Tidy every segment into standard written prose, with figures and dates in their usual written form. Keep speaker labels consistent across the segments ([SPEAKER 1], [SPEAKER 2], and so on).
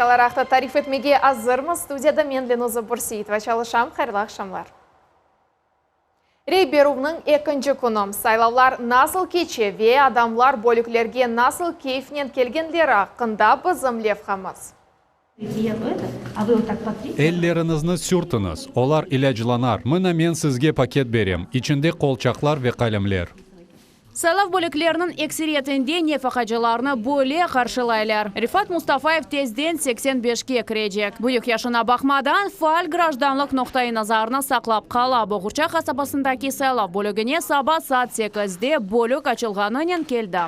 [SPEAKER 1] levhalar aqta tarif etmege azırmız. Studiyada men, Lenuza Bürseitova, çalışam. Hayırlı aqşamlar. Rey berüvniñ ekinci künü. Saylavlar nasıl keçe ve adamlar bölüklerge nasıl keyfnen kelgenleri aqqında bizim levhamız.
[SPEAKER 2] Elleriñizni sürtiñiz, olar ilâclanar. Mına men sizge paket berem, içinde qolçaqlar ve qalemler.
[SPEAKER 3] Saylav bölükleriniñ ekseriyetinde nefaqacılarnı böyle qarşılaylar. Refat Mustafayev tezden 85-ke kirecek. Büyük yaşına baqmadan, faal grajdanlıq noqta-i nazarını saqlap qala. Boğurça qasabasındaki saylav bölügine saba saat sekizde bölük açılğanınen keldi.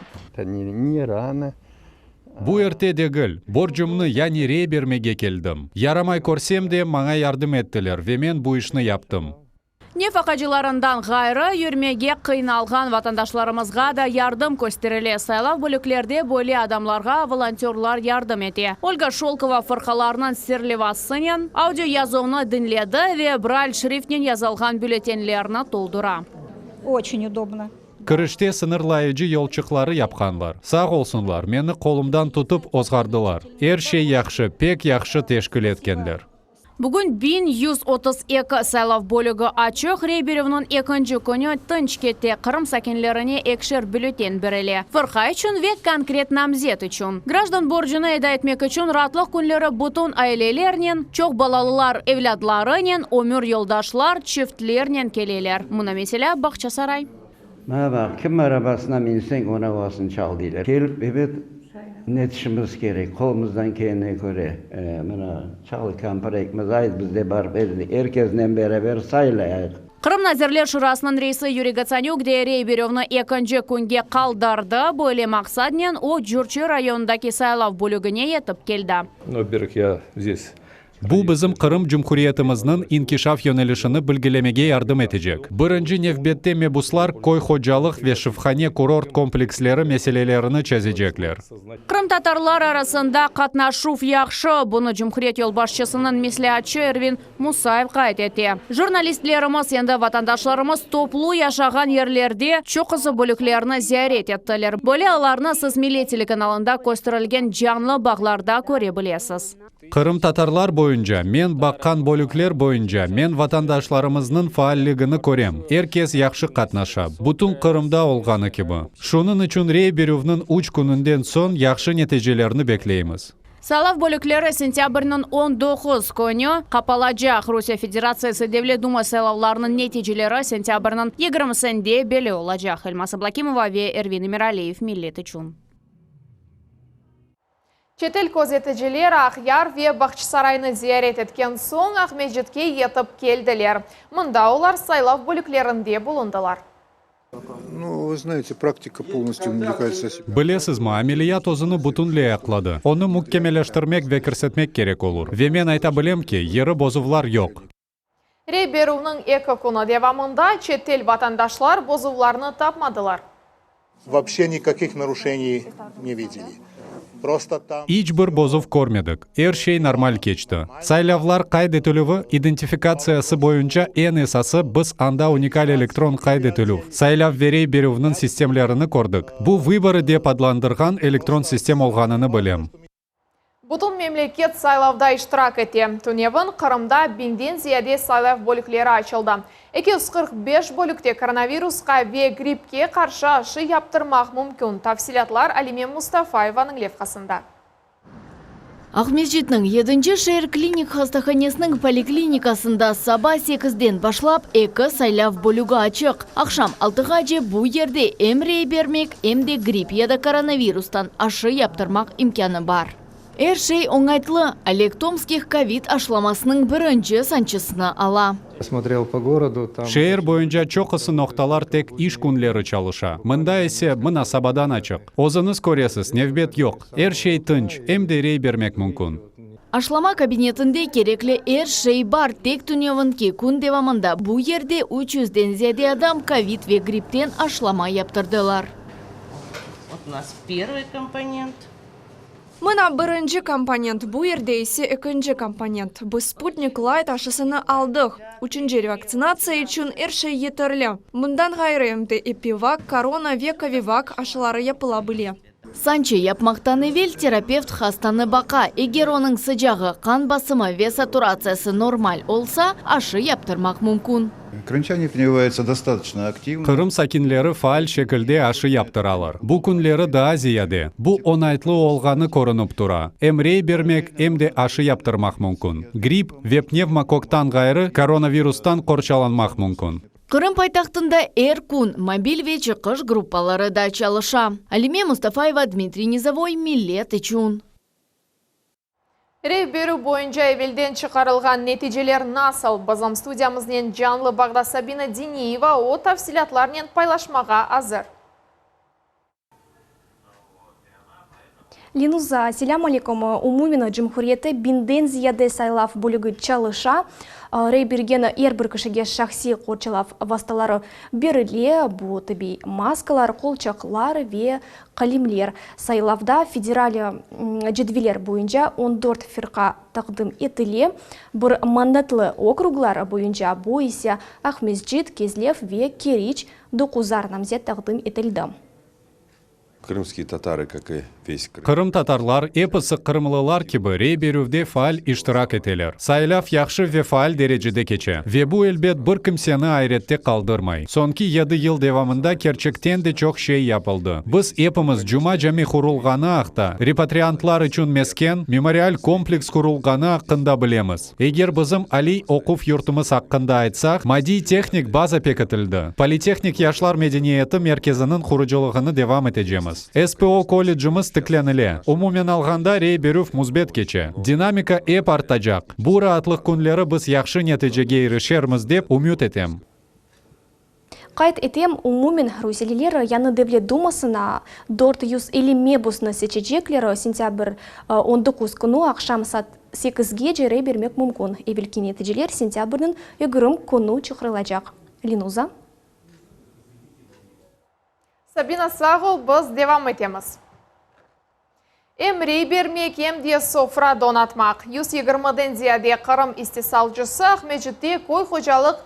[SPEAKER 2] Bu erte degil. Borcumnı, yani rey bermege keldim. Yaramay körsem de, maña yardım ettiler ve men bu işni yaptım.
[SPEAKER 3] Nefaqacılarından ğayrı, yürmege qıynalğan vatandaşlarımızğa da yardım kösterile. Saylav bölüklerde böyle adamlarğa volontörlar yardım ete. Olga Şolkova fırqalarnıñ serlevasınen audioyazuvnı diñledi ve brayl şriftnen yazılğan bülletenlerni toldura.
[SPEAKER 4] Oçün udobno.
[SPEAKER 2] Kirişte sıñırlayıcı yolçıqları yapqanlar. Sağ olsunlar, meni qolumdan tutıp ozğardılar. Er şey yahşı, pek yahşı teşkil etkenler.
[SPEAKER 3] Bugün 1132 saylav bölügi açıq, rey berüvniñ ekinci künü tınç kete, Qırım sakinlerine ekşer bülleten berile, fırqa içün ve konkret namzet içün. Grajdan borcunı eda etmek içün raatlıq künleri bütün ailelernen, çoq balalılar evlâdlarınen, ömür yoldaşlar, çiftlernen keleler. Mına, meselâ, Bağçasaray.
[SPEAKER 5] Maña baq, kim arabasına minseñ, onıñ avasını çal, deyler. Kelip, ebet, netişimiz kerek, qolumızdan kelgene köre. Mına, çal kampir ekimiz, ayt, biz de barıp er kesnen beraber saylayıq.
[SPEAKER 3] Qırım Nazirler Şurasınıñ reisi Yuriy Gotsanük de rey berüvni ekinci künge qaldırdı. Böyle maqsadnen o, Curçı rayonındaki saylav bölügine yetip keldi.
[SPEAKER 6] Во-первых, я здесь
[SPEAKER 2] Bu bizim Qırım Cumhuriyetimizniñ inkişaf yönelişini belgilemege yardım etecek. Birinci nevbette mebuslar köy hocalıq ve şıfhane-kurort kompleksleri meselelerini çezecekler.
[SPEAKER 3] Qırımtatarlar arasında qatnaşuv yahşı, bunı cumhuriyet yolbaşçısınıñ mesleatçı Ervin Musayev qayd ete. Jurnalistlerimiz endi vatandaşlarımız toplu yaşağan yerlerde çoqusı bölüklerni ziyaret ettiler. Böyle allarnı siz Millet telekanalında kösterilgen canlı bağlarda köre bilesiz.
[SPEAKER 2] Qırımtatarlar boyunca, men baqqan bölükler boyunca, men vatandaşlarımıznıñ faalligini körem, er kes yahşı qatnaşa, bütün Qırımda olğanı kibi. Şunıñ içün rey berüvniñ üç kününden soñ yahşı neticelerni bekleymiz.
[SPEAKER 3] Saylav bölükleri sentâbrniñ 19 künü qapalacaq. Rusiye Federatsiyası Devlet Duma saylavlarınıñ neticeleri sentâbrniñ yigirmisinde belli olacaq. Elmaz Ablâkimova ve Ervin Emiraliyev, Millet içün.
[SPEAKER 1] Çetel közeticiler Aqyar ve Bağçasaraynı ziyaret etken soñ Aqmescitke yetip keldiler. Mında olar saylav bölüklerinde bulundılar.
[SPEAKER 2] Bilesizmi, ameliyat özüni bütünley aqladı. Onı mükemeleştirmek ve kirsetmek kerek olur. Ve men ayta bilem ki, yeri bozuvlar yoq.
[SPEAKER 1] Rey berüvniñ eki künü devamında çetel vatandaşlar bozuvlarnı tapmadılar.
[SPEAKER 7] Voobşe nikakih naruşeniy ne videli. Prosto tam.
[SPEAKER 2] İç bir bozuv körmedik. Er şey normal keçti. Saylavlar qayd etilüvi, identifikatsiyası boyunca eñ esası biz anda unikal elektron qayd etilüv, saylav ve rey berüvniñ sistemlerini kördik. Bu Vıborı dep adlandırğan elektron sistem olğanını bilem.
[SPEAKER 1] Bütün memleket saylavda iştirak ete. Tünevin Qırımda biñden ziyade saylav bölükleri açıldı. 245 bölükte koronavirusqa ve grippke qarşı aşı yaptırmaq mümkün. Tafsilâtlar Alime Mustafayevanıñ levhasında.
[SPEAKER 8] Aqmescitniñ yedinci şeer klinik hastahanesiniñ poliklinikasında saba sekizden başlap eki saylav bölügi açıq. Aqşam altığace bu yerde em rey bermek, em de gripp ya da koronavirustan aşı yaptırmaq imkânı bar. Er şey oñaytlı, Oleg Tomskih kovid aşılamasınıñ birinci sançısını ala.
[SPEAKER 2] Şeer boyunca çoqusı noqtalar tek iş künleri çalışa, mında ise mına sabadan açıq. Özüñiz köresiz, nevbet yoq, er şey tınç, em de rey bermek mümkün.
[SPEAKER 8] Aşılama kabinetinde kerekli er şey bar, tek tünevinki kün devamında bu yerde üç yüzden ziyade adam kovid ve grippten aşılama yaptırdılar.
[SPEAKER 9] Mına birinci komponent, bu yerde ise ekinci komponent. Biz Sputnik Layt aşısını aldıq. Üçünci revaktsinatsiya içün er şey yeterli. Bundan ğayrı, em de EpiVak, Korona ve KoviVak aşıları yapıla bile.
[SPEAKER 8] Sançı yapmaqtan evel terapevt hastanı baqa, eger onıñ sıcağı, qan basımı ve saturatsiyası normal olsa, aşı yaptırmaq mümkün.
[SPEAKER 4] Krımçane прививаются достаточно активно.
[SPEAKER 2] Qırım sakinleri faal şekilde aşı yaptıralar. Bu künleri daa ziyade. Bu oñaytlı olğanı körünip tura. Em rey bermek, em de aşı yaptırmaq mümkün. Gripp ve pnevmokoktan ğayrı, koronavirustan qorçalanmaq mümkün.
[SPEAKER 8] Qırım paytahtında er kün mobil ve çıqış gruppaları da çalışa. Alime Mustafayeva, Dmitriy Nizovoy, Millet içün.
[SPEAKER 1] Rey berüv boyunca evelden çıqarılğan neticeler nasıl? Bizim studiyamıznen canlı bağda Sabina Diniyeva, o tafsilâtlarnen paylaşmağa azır.
[SPEAKER 10] Lenuza, selâm aleyküm. Umumen, cumhuriyette biñden ziyade saylav bölügi çalışa. Rey bergen er bir kişige şahsiy qorçalav vastaları berile, bu tıbbiy maskalar, qolçaqlar ve qalemler. Saylavda federal cedveller boyunca on dört firqa taqdim etile, bir mandatlı okruglar boyunca, bu ise Aqmescit, Kezlev ve Keriç, doquzar namzet taqdim etildi.
[SPEAKER 11] Krımskiye tatarı, kak i ves Krım.
[SPEAKER 2] Qırımtatarlar, episi qırımlılar kibi, rey berüvde faal iştirak eteler. Saylav yahşı ve faal derecede keçe. Ve bu, elbet, bir kimseni ayrette qaldırmay. Soñki yedi yıl devamında kerçekten de çoq şey yapıldı. Biz epimiz Cuma Cami qurulğanı aqta, repatriantlar içün mesken, memorial kompleks qurulğanı aqqında bilemiz. Eger bizim aliy oquv yurtumız aqqında aytsaq, maddiy-tehnik baza pekitildi. Politehnik yaşlar medeniyeti merkeziniñ qurucılığını devam etecemiz. SPO kollecimiz tiklenile. Umumen alğanda, rey berüv müsbet keçe. Dinamika ep artacaq. Bu raatlıq künleri biz yahşı neticege irişermiz dep ümüt etem.
[SPEAKER 10] Qayd etem, umumen rusiyeliler yañı Devlet Dumasına 450 mebusnı seçecekler, sentâbr 19 künü aqşam saat sekizgece rey bermek mümkün. Evelki neticeler sentâbrniñ 20 künü çıqarılacaq. Lenuza.
[SPEAKER 1] Sabina, sağ ol, biz devam etemiz. Em rey bermek, em de sofra donatmaq. 120-den ziyade Qırım istisalcısı Aqmescitte köy hocalıq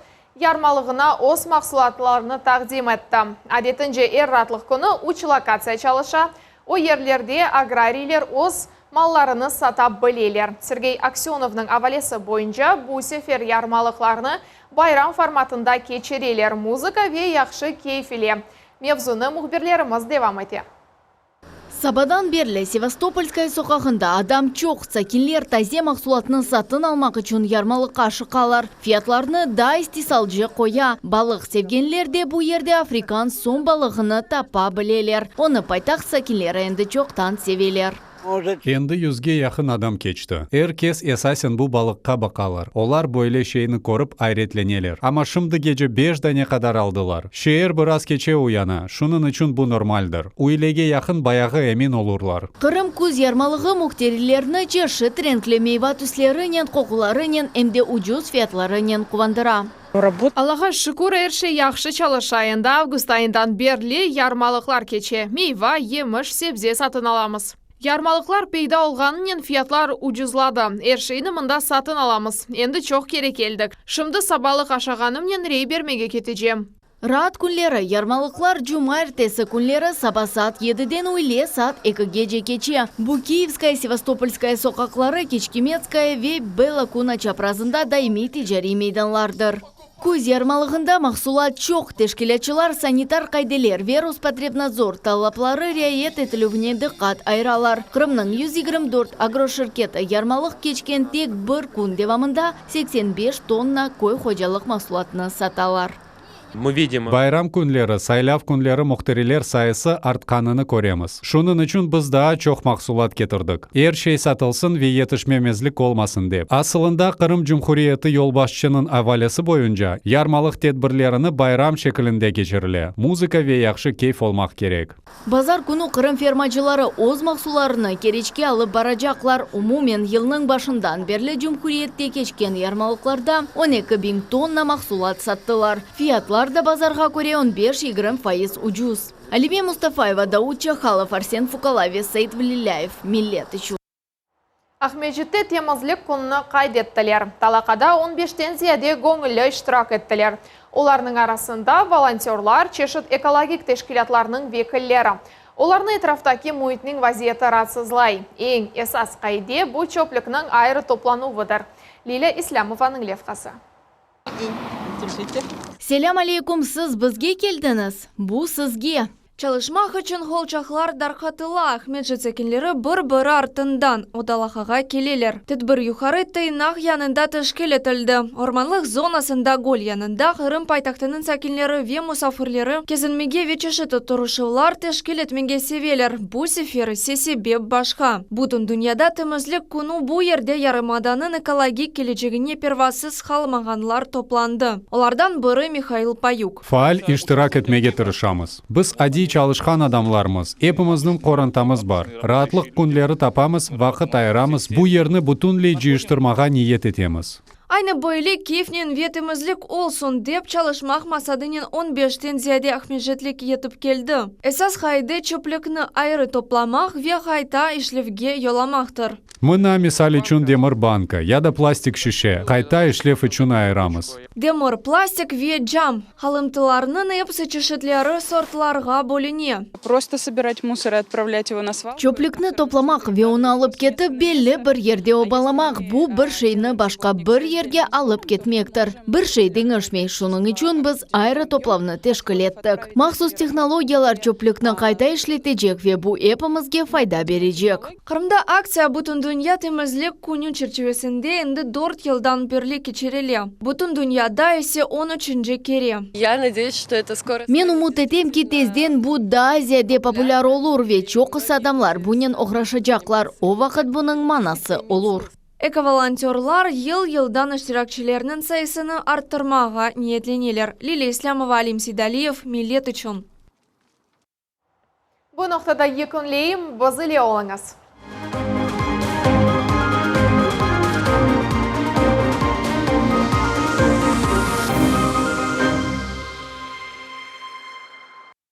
[SPEAKER 1] yarmalığına öz mahsulatlarını taqdim etti. Adetince er raatlıq künü üç lokatsiya çalışa, o yerlerde agrariyler öz mallarını sata bileler. Sergey Aksönovnıñ avalesi boyunca bu sefer yarmalıqlarnı bayram formatında keçireler, muzıka ve yahşı keyf ile. Mevzunı mühbirlerimiz devam ete.
[SPEAKER 8] Sabadan berli Sevastopolskaya soqağında adam çoq, sakinler taze mahsulatnı satın almaq içün yarmalıqqa aşıqalar. Fiyatlarnı da istisalcı qoya. Balıq sevgenler de bu yerde afrikan som balığını tapa bileler. Onı paytaht sakinleri endi çoqtan seveler.
[SPEAKER 2] Endi yüzge yaqın adam keçti. Er kes esasen bu balıqqa baqalar. Olar böyle şeyni körip ayretleneler. Amma şimdigece beş dane qadar aldılar. Şeer biraz keçe uyana, şunıñ içün bu normaldir. Üylege yaqın bayağı emin olurlar.
[SPEAKER 8] Qırım küz yarmalığı mühterilerni çeşit renkli meyva tüslerinen, qoqularınen, em de ucuz fiyatlarınen quvandıra.
[SPEAKER 1] Allağa şükür, er şey yahşı çalışa. Endi avgust ayından berli yarmalıqlar keçe. Meyva, yemiş, sebze satın alamız. Yarmalıqlar peyda olğanınen fiyatlar ucuzladı. Er şeyni mında satın alamız. Endi çoq kere keldik. Şimdi sabalıq aşağanımnen rey bermege ketecem.
[SPEAKER 8] Raat künleri, yarmalıqlar cumaertesi künleri saba saat yediden üyle saat ekigece keçe. Bu Kiyevskaya, Sevastopolskaya soqaqları, Keçkimetskaya ve Bella Kuna çaprazında daimiy ticariy meydanlardır. Küz yarmalığında mahsulat çoq, teşkilâtçılar sanitar qaideler ve Rospotrebnadzor talapları riayet etilüvine diqqat ayıralar. Qırımnıñ 124 agroşirketi yarmalıq keçken tek bir kün devamında 85 tonna köy hocalıq mahsulatını satalar.
[SPEAKER 2] Bayram künleri, saylav künleri mühteriler sayısı artqanını köremiz. Şunıñ içün biz daa çoq mahsulat ketirdik. Er şey satılsın ve yetişmemezlik olmasın dep. Asılında, Qırım Cumhuriyeti yolbaşçınıñ avalesi boyunca, yarmalıq tedbirlerini bayram şekilinde keçirile, muzıka ve yahşı keyf olmaq kerek.
[SPEAKER 8] Bazar künü Qırım fermacıları öz mahsullarını Keriçke alıp baracaqlar. Umumen, yılnıñ başından berli cumhuriyette keçken yarmalıqlarda 12 biñ tonna mahsulat sattılar. Fiyatlar da bazarğa köre on beş, 20% ucuz. Alime Mustafayeva, Daud Çahalov, Arsen Fukala ve Said Vlilâyev. Millet içün.
[SPEAKER 1] Aqmescitte temizlik kününi qayd ettiler. Talaqada 15-ten ziyade göñülli iştirak ettiler. Olarnıñ arasında volontörlar, çeşit ekologik teşkilâtlarnıñ vekilleri. Olarnı etraftaki müitniñ vaziyeti raatsızlay. Eñ esas qaide, bu çöplükniñ ayrı toplanuvıdır. Lilâ İslâmovanıñ levhası.
[SPEAKER 8] Selâm aleyküm, siz bizge keldiñiz? Bu sizge.
[SPEAKER 9] Çalışmaq içün qolçaqlar darqatıla, Aqmescit sakinleri bir-biri artından odalaqağa keleler. Tedbir Yuqarı Tıynaq yanında teşkil etildi. Ormanlıq zonasında, göl yanında Qırım paytahtınıñ sakinleri ve musafirleri kezinmege ve çeşit oturışuvlar teşkil etmege seveler. Bu sefer ise sebep başqa. Bütün dünyada temizlik künü bu yerde yarımadanıñ ekologik kelecegine pervasız qalmağanlar toplandı. Olardan biri Mihail Payuk.
[SPEAKER 2] Faal iştirak etmege tırışamız. Biz adiy çalışqan adamlarmız, epimizniñ qorantamız bar. Raatlıq künleri tapamız, vaqıt ayıramız, bu yerni bütünley cıyıştırmağa niyet etemiz.
[SPEAKER 9] Aynı böyle keyfnen ve temizlik olsun dep çalışmaq maqsadınen on beşten ziyade aqmescitlik yetip keldi. Esas qaide çöplükni ayrı toplamaq ve qayta işlevge yollamaqtır.
[SPEAKER 2] Mına, misal içün, demir banka ya da plastik şişe, qayta işlev içün ayıramız.
[SPEAKER 9] Demir, plastik ve cam qalımtılarnıñ episi çeşitleri sortlarğa bölüne.
[SPEAKER 12] Prosto sobirать musor i otpravlять ego na svalku.
[SPEAKER 8] Çöplükni toplamaq ve onı alıp ketip belli bir yerde obalamaq, bu bir şeyni başqa bir yerge alıp ketmektir. Bir şey deñişmey, şunıñ içün biz ayrı toplavnı teşkil ettik. Mahsus tehnologiyalar çöplükni qayta işletecek ve bu epimizge fayda berecek.
[SPEAKER 9] Qırımda aktsiya Bütündünya temizlik künü çerçivesinde endi dört yıldan berli keçirile, bütün dünyada ise on üçünci kere.
[SPEAKER 12] Ya nadeyus, çto eto skoro.
[SPEAKER 8] Men ümüt etem ki, tezden bu daa ziyade populâr olur ve çoqusı adamlar bunen oğraşacaqlar, o vaqıt bunıñ manası olur.
[SPEAKER 9] Ekovolontörlar yıl-yıldan iştirakçilerniñ sayısını arttırmağa niyetleneler. Lilâ İslâmova, Alim Seydaliyev, Millet içün.
[SPEAKER 1] Bu noqtada yekünleyim, biz ile oluñız.